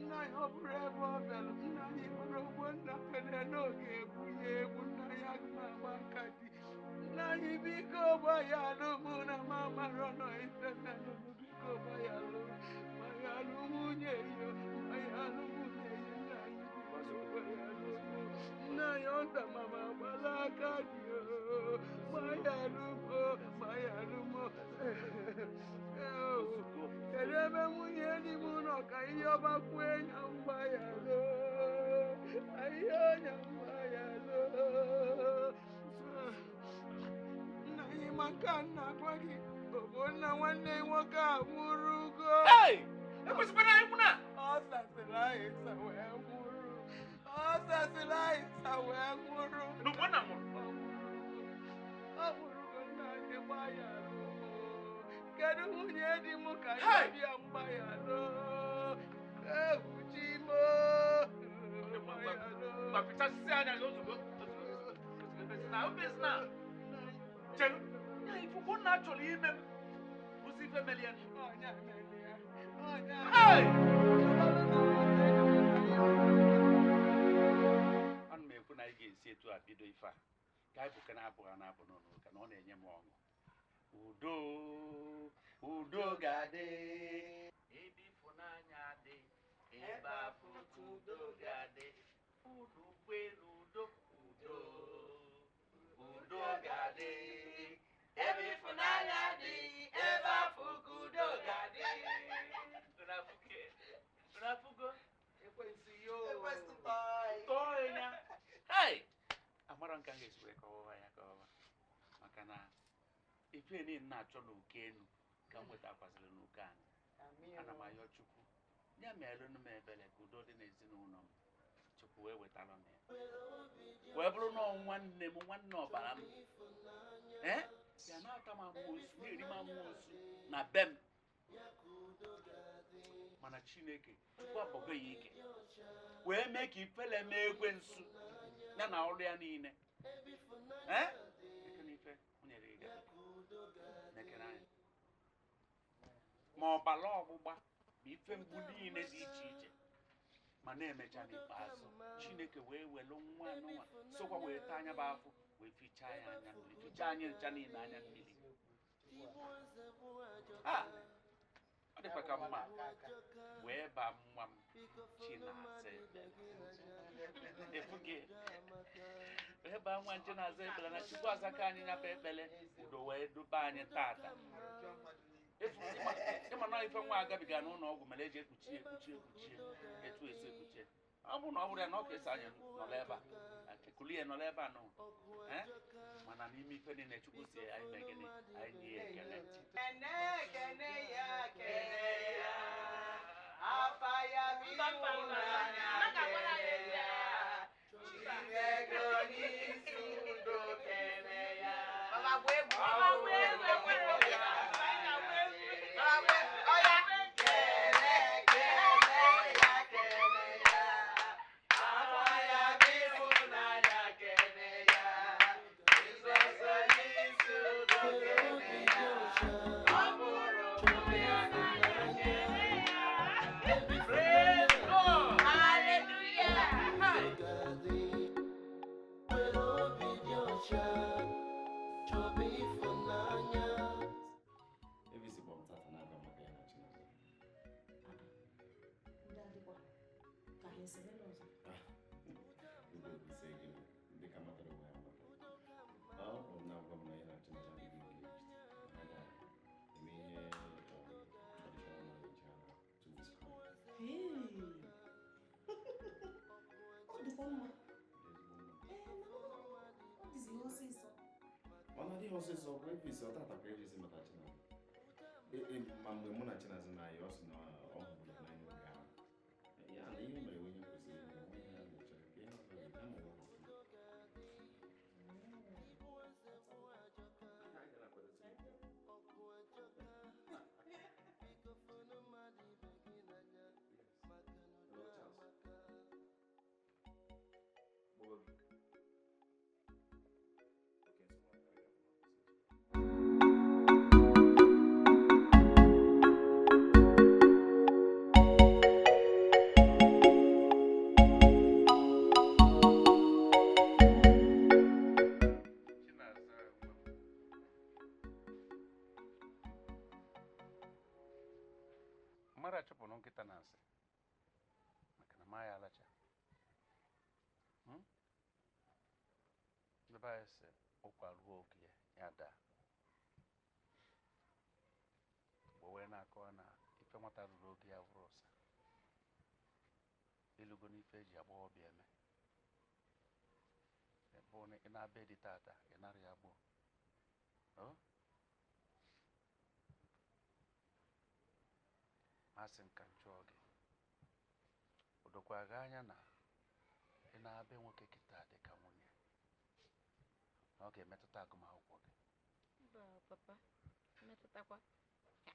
Nna anyị ọ bụrụ ebe ọ bịara, nna anyị hụrụ Ogbonna kwere n'oge egbu ya egbu, nna anyị aga agba aka di. Nna anyị biko gbaghalụ mụ na m amarọ nọ ife melụnụ, biko gbaghalụ, gbaghalụ nwunye ya, gbaghalụ nwunye ya, nna anyị biko gbaghalụ mụ. Nna anyị ọnta mama agbala aka di o, gbaghalụ mụ, gbaghalụ mụ. Kedu ebe nwunye di m nọ ka ihe ọba kwue nya mgbaghalụ, ihe ọnya mgbaghalụ. Nna anyị ma nke a nna agwa gị, Ogbonna nwanne nwoke a nwụrụgo. Ekwesịkwara ikwu na ọ sasịrị ahịsa wee nwụrụ. Ọ sasịrị ahịsa wee nwụrụ. Ogbonna nwụrụ. Ọ nwụrụgo, nna anyị gbaghalụ. Kedu nwunye di m ka ihe bịa mgbaghalụ? Ewu chi m. Gbapịchasịsị anya gị ozugbo. Ozugbo. Chere, ya ife Ogbonna chọrọ ime m bụzi ife mere ya. Ana m ekwu na anyị ga-esi etu a bido ife a ka anyị bụ na-abụghị na-abụ n'ụlọ ụka na ọ na-enye m ọṅụ. Udo, udo ga-adị ebe ịfụnanya dị, ebe afọ udo ga-adị. Unu kwere udo, udo, udo ga-adị ebe ịfụnanya dị, ebe afọ udo ga-adị. Unu Ekwensu yo. Ekwensu tọọ. Tọọ ya. Hey! Amara nke a ga-esi wee kọwa ya kọwa maka na ife niile na-achọ n'oke enu ka m nwetakwasịrị n'oke anyị. Ana m ayọ Chukwu ya meelụnụ m ebere ka udo dị n'ezinụlọ m. Chukwu wee wetara m ya wee bụrụ na nwanne m, nwanne ọbara m, ee ya na-ata m amoosu, na-eri m amoosu na be m. Mana Chineke Chukwu abọgo ya ike wee mee ka ifele mee ekwensu ya na ọrụ ya niile. Ee ekene ife o nyere gị nekere anya ma ọbara ọgbụgba ma ife mgbu niile dị iche iche, ma na-emecha n'ikpeazụ Chineke wee welu nwa anụnwa sokwa wee taa anya bụ afọ wee fichaa ya anya mmiri, fichaa anyị ncha niile anya mmiri. A ọ dịkwa ka mma wee baa nwa m Chinaza ekpere. Efu gị wee baa nwa Chinaza ekpere na Chukwu azaka anyị nyaba ekpere, udo wee duba anyị tata. Ịma na ife nwa agabiga n'ụlọ ọgwụ mere eji ekpuchi ekpuchi ekpuchi. Ọ bụrụ na ọ bụrụ ya na ọ ka esi anyị nọrọ ebe a ekulie nọrọ ebe a nọ. Eh? Mana n'ime ife niile Chukwu si anyị mee gịnị, anyị nye ya ekele. Kene kene ya kene ya, afa ya bụ ịhụnanya kene ya, Chineke onye isi udo kene ya. Kene kene ya kene ya, afa ya bụ ịhụnanya kene ya, Jizọs onye isi udo kene ya. Ọ bụrụ ụmụ ya n'anya kene ya. Praise God! Hallelujah! Ebisi kpọrọ m tata na-agwa m maka ya na Chineke. Ndị adịkwa ka ha esebela ọzọ. Ndị ise gị ndị ka matara onwe ha mata. Ọ kpọrọ m na-agwa m na ya na Chineke adịghị engaged. Na ha ga-eme ihe traditional marriage ha na 2 weeks coming. Hey. Ọ dịkwa mma. Ezigbo mma. Ee, mana ọ dịzi ha ọsịsọ. Ọ na-adịghị ọsịsọ kwa Ebisi, ọ tata ka Ebisi mata Chineke. Ma mgbe mụ na Chinazụ na-ayị, ọ sị na ọ hụrụ ya n'anya oge ahụ. Ya na ihe o mere bụ ihe kwesịrị ime, onwe ihe a na-eche ka ihe ọzọ ga-eme ma ọ bụ. Hello, Charles. Kpọgo gị. Okay, nsogbu adịghị, anyị ga-abụ n'ọfịs. Chinaza nwa m. Mmadụ achụpụrụ nkịta na nsị maka na ma ya alacha. Hmm? Ndị be anyị sị ụkwa ruo oge ya, ya daa. Igbo wee na-akọwa na ife nwata ruru oge ya bụrụ ụsa. Ilugo n'ife eji agbọghọbịa eme. Ebe ọ na ị na-abịa dị tata, ị nara ya gboo. Oh? Masị m ka m jụọ gị, o dokwa gị anya na ị na-abịa nwoke kịta dị ka nwunye na ọ ga-emetụta agụmakwụkwọ gị? Mba, papa, mmetụtakwa. Ya,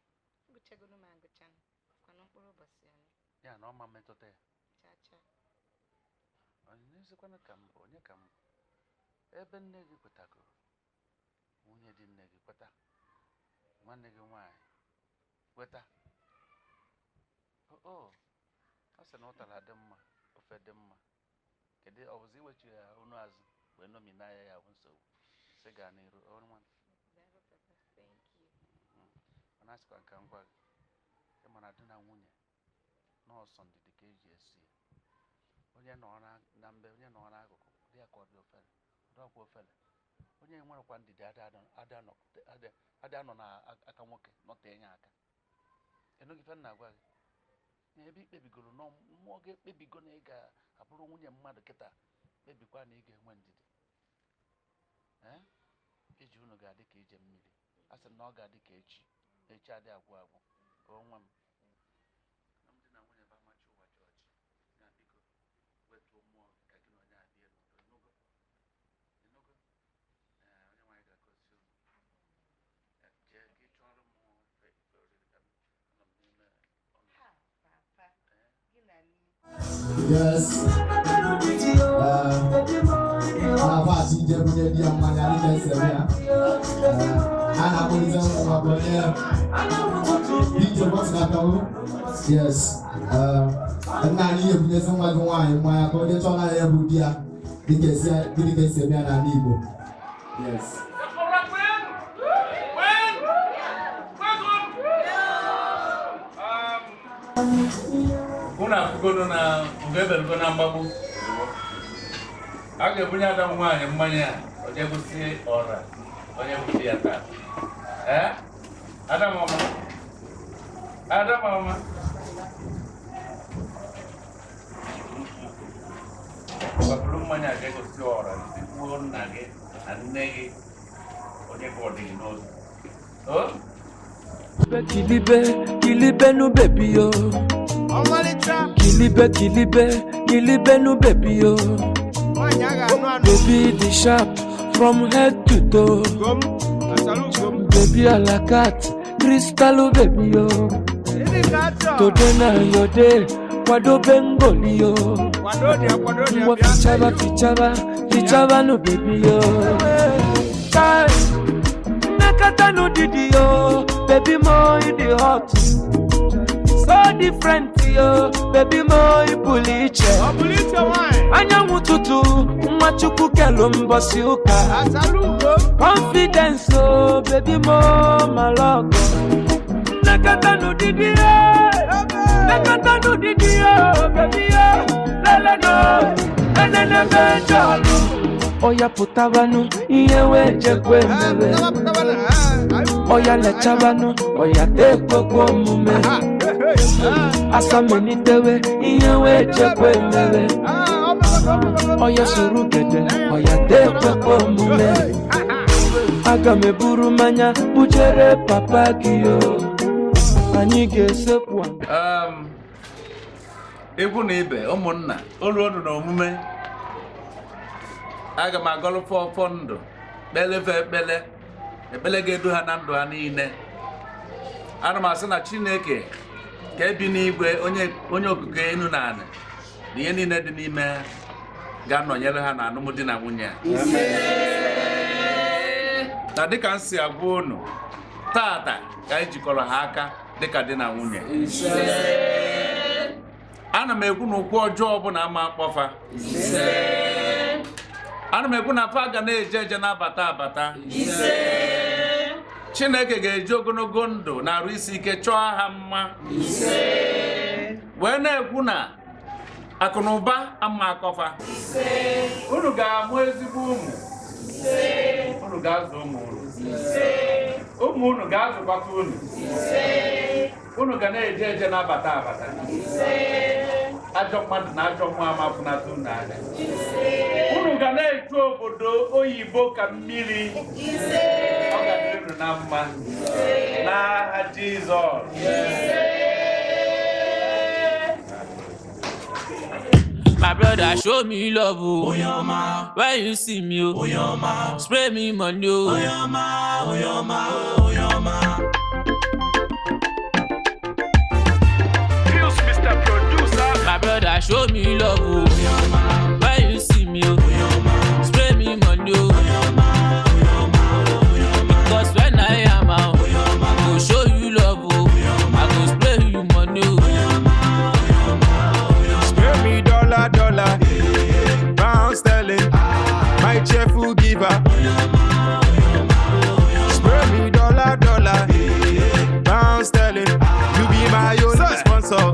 agụchagonu m agụchanụ, kwanụ mkpụrụ ụbọchị anọ. Ya na ọ ma mmetụta ya? Cha cha. Onye n'ezikwanụ ka m bụ, onye ka m bụ? Ebe nne gị kwetagoro, nwunye di nne gị kweta, nwanne gị nwaanyị kweta. O ọ sị na ụtara dị mma, ofe dị mma. Kedu ọ bụzi iwechi ya onu azụ wee nomina ya ya bụ nsogbu? Sị gaa n'iru, ọ nwa m. Daalụ papa, thank you. Mana asịkwa nka ngwa gị, ị mara di na nwunye nọọsụ ndidi ka eji esi ya. Onye nọ na mbe, onye nọ n'akụkụ dị ya ka ọ dị ofele, ọ dịkwa ofele. Onye nwerekwa ndidi ada anọ n'aka nwoke nọtee ya aka. Ịnụghị ife m na-agwa gị? Na ebe ikpebigoro na mmụọ ga-ekpebigo na ị ga-abụrụ nwunye mmadụ kịta, kpebikwa na ị ga-enwe ndidi. Ee? Ije unu ga-adị ka ije mmiri. A sị m na ọ ga-adị ka echi. Echi adị agwụ agwụ. O nwa m. Alụmdi na nwunye bụ amachi ụwa jọọjị. Ya biko, wetuo mmụọ gị ka gị na onye a bie n'udo. Ịnụgo? Ịnụgo? Ee, onye nwaanyị ga-agọzi unu. Jee ka ị chọọrọ m ife ife oriri ka m anọ m n'ime ọnụ. Ha, papa, gị na nne. Yes. Anafa ije bunye di ya mmanya dịka esi eme ya. A na-akpọlite nwa bụ onye DJ bọtịn aka mụ. Yes. Nna anyị ebunyezi nwa gị nwaanyị mmanya ka onye chọrọ ya bụ di ya dịka esi dịka esi eme ya n'ala Igbo. Yes. Unu afụgono na mgbe ebelugo na mgbagbu a ga-ebunye ada m nwaanyị mmanya a onye kwụsị ọra onye kwụsị ya taa. Ee, ada m ọma, ada m ọma. Mmanya ga-egosi ọra zikwuo nna gị na nne gị onye ka ọ dị gị n'ozu. O? Kilibe, kilibe nu baby yo. Kilibe, kilibe, kilibe nu baby yo. Baby the sharp from head to toe. Baby a la cat, crystal baby yo. Today na your day, kwado bengoli yo. Ngwa fichaba, fichaba, fichaba no baby yo. Kai, nakata no didi yo, baby mo in the hot. So different yo, baby mo ipuliche. Anyanwụ tutu, nwa Chukwu kelu mbọsị ụka. Confidence o, baby mo malọgọ. Nakata no didi yo, nakata no didi yo, baby yo, lele no, enene mejọlụ. Oya pụtabanụ, ihe wee jekwe mere. Oya lechabanụ, oya tekwekwe omume. Asamelitewe, ihe wee jekwe mere. Oya soro gede, oya tekwekwe omume. Aga m eburu mmanya bujere papa gị o. Anyị ga-esekwu ala. Ikwu na ibe, ụmụnna, olu ọnụ na omume. Aga m agọlụ fọfọ ndụ, kpelefe ekpele, ekpele ga-edu ha na ndụ ha niile. Ana m asị na Chineke ka ebi n'igwe, onye onye okike enu na anị na ihe niile dị n'ime ha ga-anọnyere ha na alụmdi na nwunye a. Na dịka m si agwa unu tata ka anyị jikọrọ ha aka dịka di na nwunye. Ana m ekwu na ụkwụ ọjọọ ọbụla ama akpọfa. Ana m ekwu na fa ga na-eje eje na-abata abata. Chineke ga-eji ogologo ndụ na arụ isi ike chọọ ha mma, wee na-ekwu na akụ na ụba ama akọfa. Unu ga-amụ ezigbo ụmụ, unu ga-azụ ụmụ unu, ụmụ unu ga-azụkwata unu, unu ga na-eje eje na-abata abata. Ajọ mmadụ na ajọ mmụọ amapụnata unu anya. Unu ga na-echu obodo oyibo ka mmiri. Ọ ga-adịrị unu na mma n'aha Jizọs. My brother, show me love, oh. Oyoma. When you see me, oh. Oyoma. Spray me money, oh. Oyoma, Oyoma, Oyoma. Feels Mr. Producer. My brother, show me love, oh. Oyoma. When you see me, oh. Oyoma. Spray me money, oh. Oyoma, Oyoma, Oyoma. Because when I am out, Oyoma. I go show you love, oh. Oyoma. I go spray you money, oh. Spare me dollar, dollar, pound sterling, my cheerful giver. Spare me dollar, dollar, pound sterling, you be my only sponsor.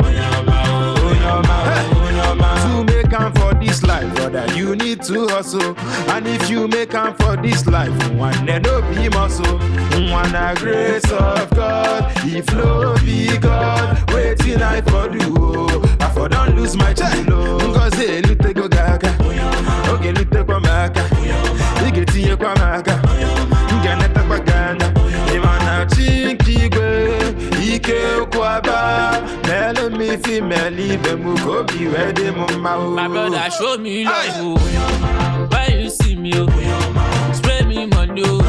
To make am for this life, brother, you need to hustle. And if you make am for this life, one no be muscle. One a grace of God, if no be God, waiting I for do. oh. I for don't lose my child. Ngozi elutego gị aka, oge elutekwa m aka, ị ga-etinyekwa m aka, m ga-enetakwa gị anya. Ị ma na chi nke igwe, ike okwu aba, meelu m ife meelu ibe m ka obi wee dị m mma o. My brother, show me love, oh. When you see me, oh. Spray me money, oh.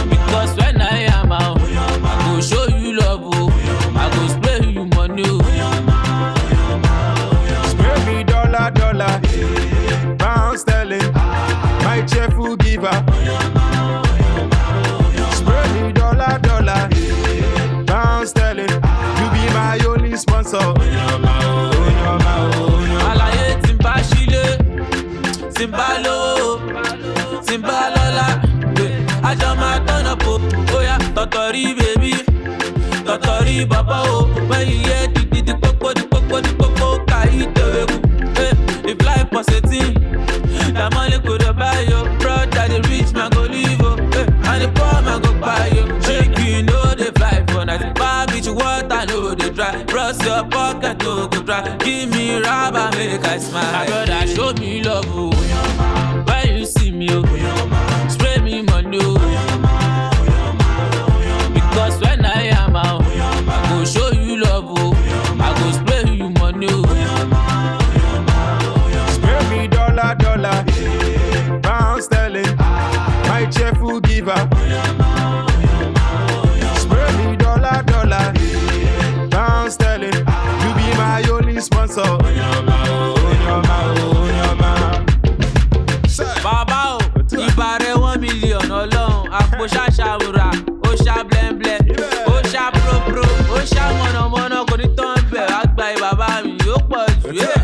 Because when I am out, I go show you love, oh. I go spray you money, oh. Spare me dollar, dollar, pound sterling, my cheerful giver. Spare me dollar, dollar, pound sterling, you be my only sponsor. Àlàyé tí n bá sílé, tí n bá lówó, tí n bá lọ́lá, àjọ máa tọ̀nà pò, bóyá tọ̀tọ̀rí bèbí, tọ̀tọ̀rí bàbá o, when you hear di di di pópó di pópó di pópó kàyí tẹ̀wéku. If life was a thing, na money could buy you, brother the rich man go live o, and the poor man go buy you. Chicken no dey fly for night, bad bitch water no dey dry. Bros your pocket no go dry. Give me rubber, make I smile. My brother, show me love, oh. When you see me, oh, spray me money, oh. Because when I am out, I go show you love, oh. I go spray you money, oh. Spare me dollar, dollar, pound sterling, my cheerful giver. Spare me dollar, dollar, pound sterling, you be my only sponsor. Bàbá o, ìbà rẹ̀ 1 million ọlọ́run, àpò ṣàṣàwùrà, ó ṣá blẹ́ńblẹ́, ó ṣá própró, ó ṣá mọ̀nàmọ́ná kò ní tán bẹ̀, àgbà bàbá mi ó pọ̀ jù, yeah.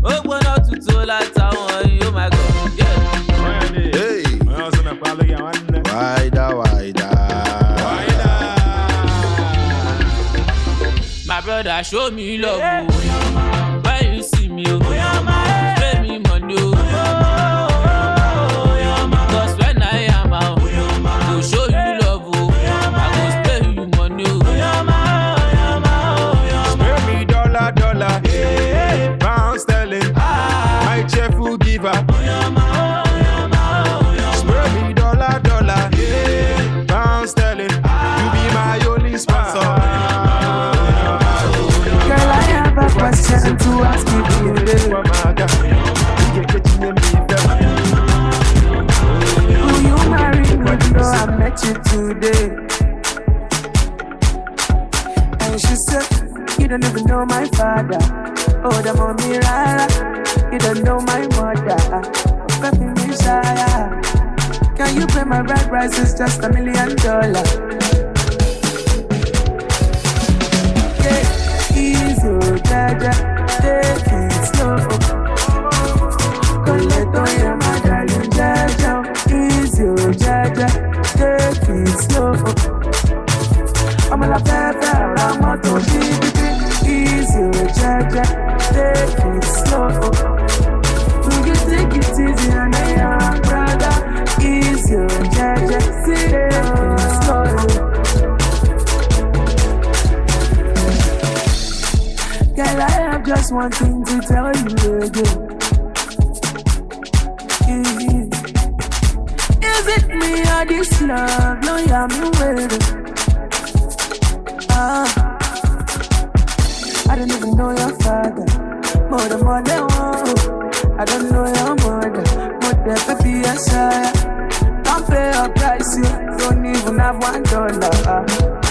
Ó gbóná tutù látàwọn yìí, oh my God. Yeah. Hey. Wider, wider. My brother show me love, oh. When you see me, oh, spray me money, oh. Because when I am out, I go show you love, oh. I go spray you money, oh. Spare me dollar, dollar, pound sterling, my cheerful giver. Spare me dollar, dollar, pound sterling, you be my only sponsor. Girl, I have a question to ask you today. Will you marry me though I met you today? And she said, you don't even know my father. Oh, the mommy rara. You don't know my mother. Oh, baby, Messiah. Can you pay my bride price? It's just $1 million. Yeah, easy, oh, jaja. Take it slow. Collect on your my darling, jaja. Easy, oh, jaja. Take it slow. I'm a fẹ́ ra mọ́tò bíbí. Easy, oh, jaja. Take it slow. Will you take it easy on a young brother? Easy, oh, jaja. Take it slow. Girl, I have just one thing to tell you again. Is it me or this love? No, yeah, me waiting. Ah, I don't even know your father. More than more than one. I don't know your mother. Mother, baby, yes, I don't pay a price. You don't even have $1.